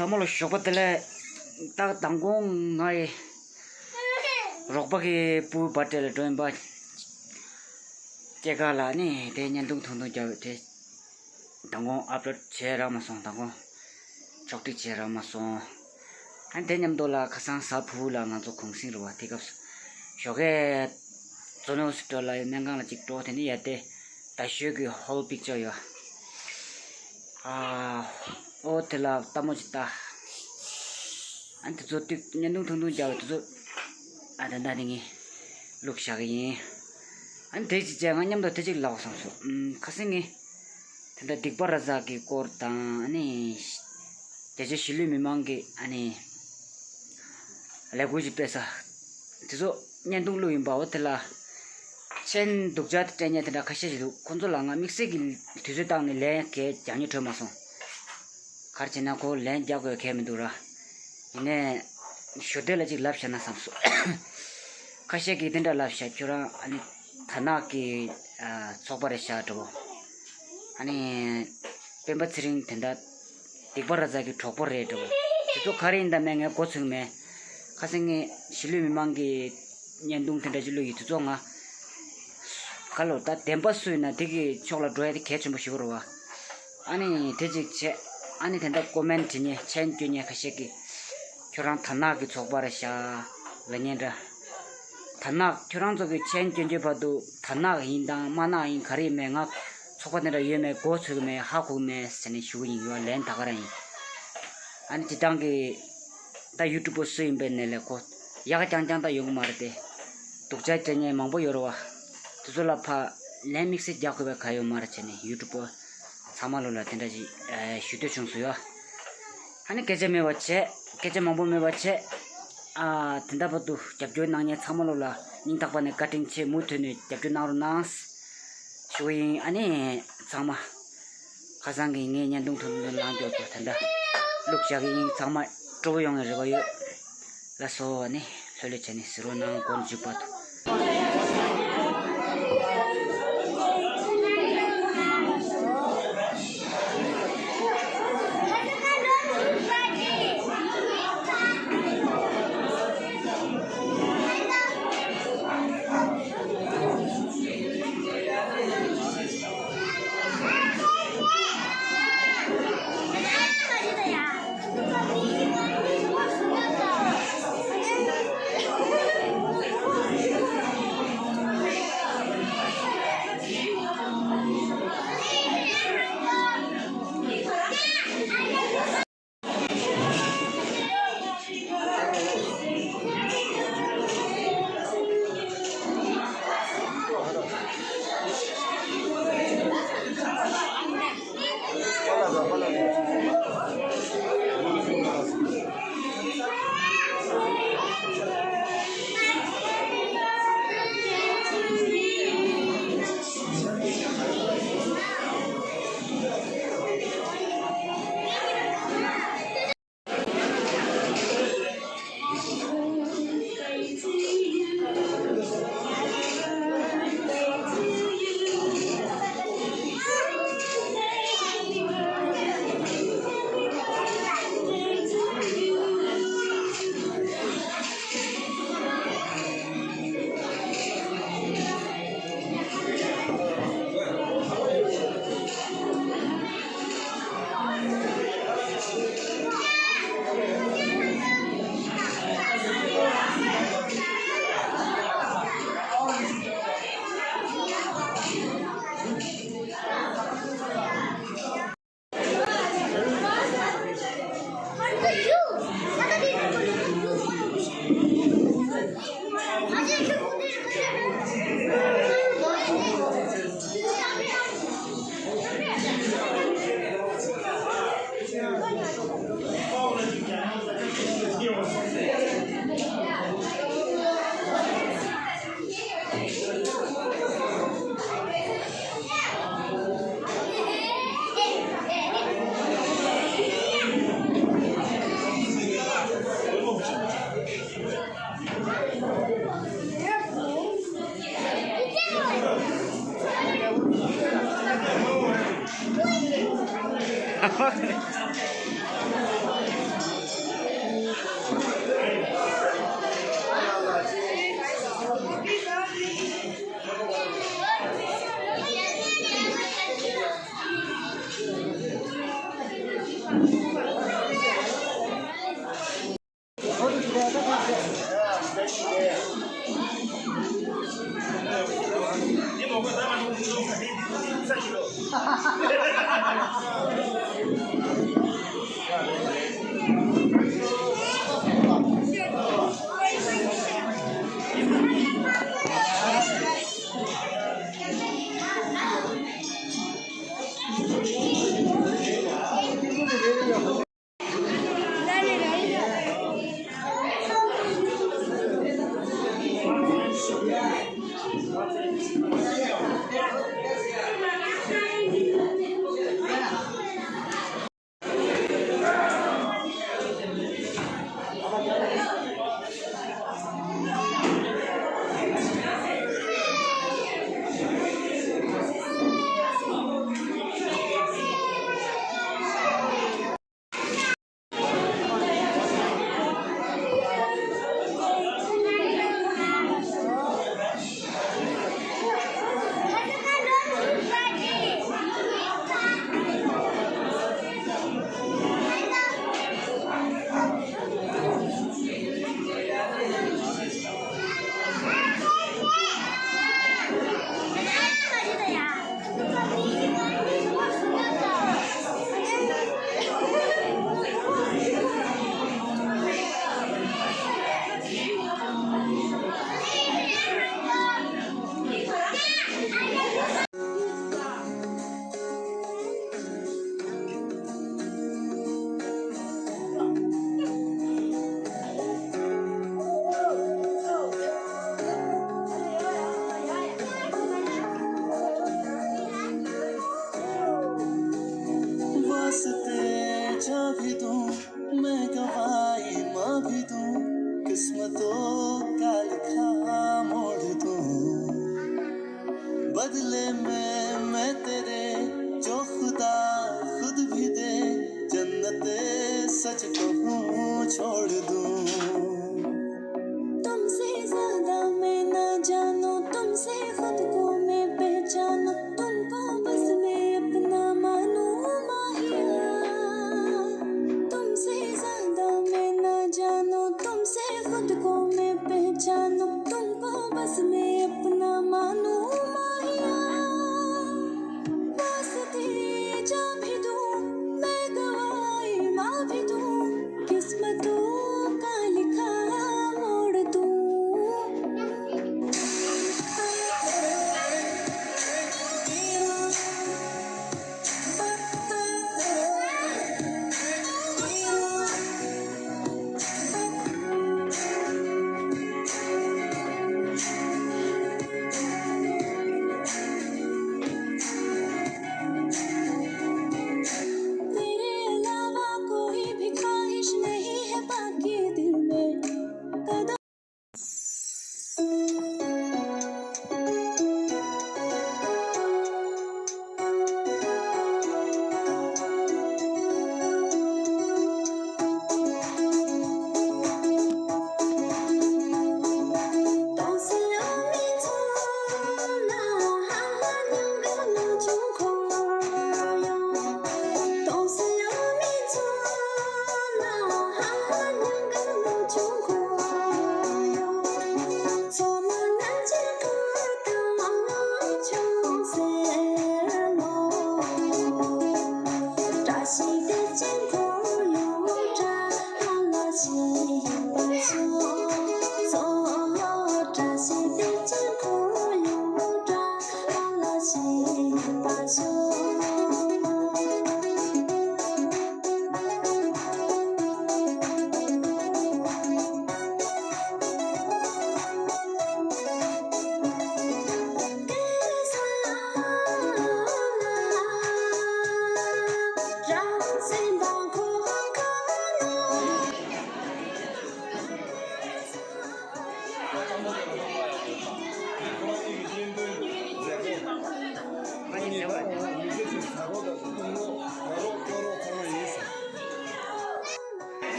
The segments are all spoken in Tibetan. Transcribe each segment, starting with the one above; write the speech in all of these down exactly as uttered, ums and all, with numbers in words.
ཚང་མ་ལ་ཞོགས་པ་བདེ་ལེགས། ད་མདང་དགོང་ང་ཡི་རོགས་པ་གི་བུ་བར་ཐི་ཌེ་ལ་འགྲོ་ཡིན་པ། སྐྱེས་སྐར་ལ་ནི་དེ་བརྙན་ཐུང་ཐུང་ཐུང་རྒྱབ་དེ། མདང་དགོང་ཨབ་ལོཌ་བྱས་རག་མ་སོང་། མདང་དགོང་ཕྱོགས་སྒྲིག་བྱས་རག་མ་སོང་། ཨ་ནི་དེ་མཉམ་དུ་ལ་ཁ་སང་གཟའ་ཕུར་བུ་ལ་ང་ཚོ་གུང་སེང་རེད་བ། དེ་སྐབས་སུ་ཞོགས་ཀས་ཛོ་ནལ་ཧོ་སི་པི་ཊལ་ལ་སྨན་ཁང་ལ་ཅིག་འགྲོ། དེ་ནས་ཡར་དེ་རྡ་ཤོད་ཀྱི་ཧོལ་པིག་ཅར་ཡོད། ཨ། ཨོ་དེ་ལ་ལྟད་མོ་ཅིག་ལྟ། ཨ་ནི་དེ་ཚོ་ཏིག་བརྙན་ཐུང་ཐུང་ཐུང་རྒྱག་པ་དེ་ཚོ། ཨ་ད་ལྟ་དེ་ངས་བླུགས་བཞག་གི་ཡིན། ཨ་ནི་དེ་ཅིག་བྱས་ང་མཉམ་དུ་དེ་ཅིག་ལབ་བསམ་སོང་། ཨུམ། ཁ་སང་ངས་དེ་འདྲ་སྡིག་པ་ར་ཛ་གི་སྐོར་དང་། ཨ་ནི་རྒྱ་ཆེ་གཞིས་ལུས་མི་མང་གི་ཨ་ནི་ལས་འགུལ་ཅིག་སྤེལ་ས་དེ་ཚོ་བརྙན་ཐུང་བླུགས་ཡིན་པ། འོ་དེ་ལ་མཆན་སྡུག་ཅག་དེ་སྤྲད་མཁན་དེ་འདྲ་ཁ་ཤས་ཤིག་འདུག་ཁོང་ཚོ་ལ་ང་དམིགས་བསལ་གྱི་དུས་ཚོད་བཏང་ནས་ལན་གང་ཡང་རྒྱག་སྙིང་བྲོ་མ་སོང་། ག་རེ་བྱས་ན་ཁོ་ལན་རྒྱག་དགོས་གལ་མི་འདུག་ར། ཡིན་ནའི་ཞུ་འདོད་ལ་ཅིག་ལབ་བཞག་ན་བསམ་སོང་། ཁ་ཤས་ཀྱིས་དེ་འདྲ་ལབ་བཞག་ཁྱོད་རང་ཨ་ནི་དར་ནག་གི་ཨ་ཚོགས་པ་རེད་བཞག་འདྲ་བོ། ཨ་ནི་སྤེན་པ་ཚེ་རིང་དེ་འདྲ་སྡིག་པ་ར་ཛ་གི་གྲོགས་པོ་རེད་འདྲ་བོ། དེ་ཚོ་ག་རེ་ཡིན་ད་མེད་ངས་མགོ་ཚོས་མེད། ཁ་སང་ངས་གཞིས་ལུས་མི་མང་གི་བརྙན་ཐུང་དེ་འདྲ་ཅིག་བླུགས་ཡོད། དེ་ཚོ་ང་ག་ལོ་ད་བདེན་པ་སུ་ཡིན་ན་དེ་གི་ཕྱོགས་ལ་འགྲོ་ཡ་དེ་གལ་ཆེན་པོ་ཞིག་རེད་བ། ཨ་ནི་དེ་ཅིག་བྱས། ཨ་ནི་དེ་འདྲ་ཀོ་མེན་བྲིས་མཁན་མཆན་སྐྱོན་མཁན་ཁ་ཤས་ཀྱིས་ཁྱོད་རང་དར་ནག་གི་ཚོགས་པ་རེད་ཤག་ལབ་མཁན་འདྲ། དར་ནག་ཁྱོད་རང་ཚོ་གི་མཆན་སྐྱོན་སྐྱོན་བར་དུ་དར་ནག་ཡིན་དང་དམར་ནག་ཡིན་ག་རེ་ཡིན་མེད། ང་ཚོགས་པ་དེ་འདྲ་ཡོད་མེད་མགོ་ཚོས་གི་མེད། ཧ་གོ་གི་མེད་ཟེར་ནས་ཞུ་གི་ཡིན། ཡོད་ལན་ད་ག་རང་ཡིན། ཨ་ནི་སྤྱིར་བཏང་གི་ད་ཡུ་ཊུབ་པོ་སུ་ཡིན་པའི་ནས་ལས་ཁོ་ཡག་རྐྱང་རྐྱང་ད་ཡོང་གི་མ་རེད་དེ། སྡུག་ཅག་སྤྲད་མཁན་མང་པོ་ཡོད་རེད་བ། དེ་ཚོ་ལ་ཕར་ལན་དམིགས་བསལ་རྒྱག་དགོས་པའི་ག་ཡོད་མ་རེད་བྱས་ནས་ཡུ་ཊུབ་པོ་ཚང་མ་ལོ་ལ་དེ་འདྲ་ཞིག་ཨ་ཞུ་འདོད་བྱུང་སོང་ཡ། ཨ་ནི་སྐད་ཆ་མེད་པ་བྱས། སྐད་ཆ་མང་པོ་མེད་པ་བྱས། ཨ་དེ་འདྲ་བར་དུ་རྒྱབ་སྐྱོར་གནང་མཁན་ཚང་མ་ལོ་ལ་སྙིང་ཐག་པ་ནས་བཀའ་དྲིན་ཆེ། མུ་མཐུད་ནས་རྒྱབ་སྐྱོར་གནང་རོགས་གནང་ཞུ་གི་ཡིན། ཨ་ནི་ཚང་མ་ཁ་སང་གི་ངའི་བརྙན་ཐུང་ཐུང་ཐུང་ལངས་མགྱོགས་པོ་དེ་འདྲ་བླུགས་བཞག་གི་ཡིན། ཚང་མ་སྤྲོ་པོ་ཡོང་བའི་རེ་བ་ཡོད། ལགས་སོ། ཨ་ནི་ལྷོད་ལྷོད་བྱས་ནས་གཟིགས་རོགས་གནང་། མགོ་མཇུག་བར་དུ། वास्ते जब भी दूं, मैं गवाही माँ भी दूं, किस्मतों का लिखा मोड़ दूं। बदले में मैं तेरे जो खुदा खुद भी दे, जन्नत सच कहूँ छोड़ दूँ। तुमसे ज्यादा मैं ना जानूं, तुमसे खुद को मैं पहचानूं, तुमको बस मैं अपना मानूं माहिया। तुमसे ज्यादा मैं ना जानूं, तुमसे खुद को मैं पहचानूं, तुमको बस मैं अपना मानूं माहिया। वास्ते जा भी दूं, मैं गवाही माँ भी दूं, किस्मतों का लिखा मोड़ दूं। तेरे अलावा कोई भी ख्वाहिश नहीं है बाकी दिल में। कदम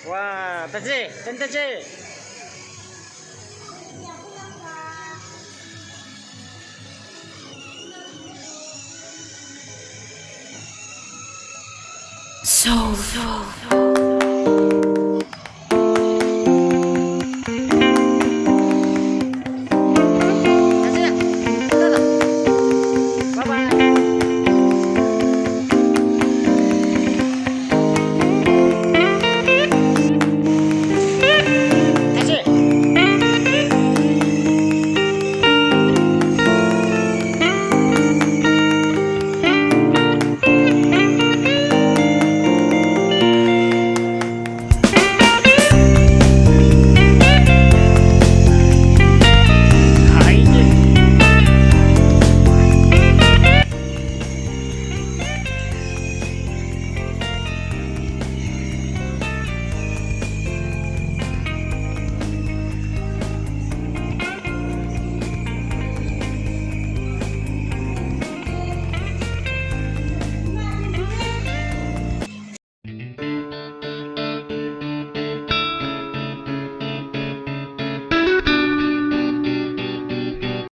ཝ། ད་ཅི་ཏན་ཏན་ཅི། Soulful.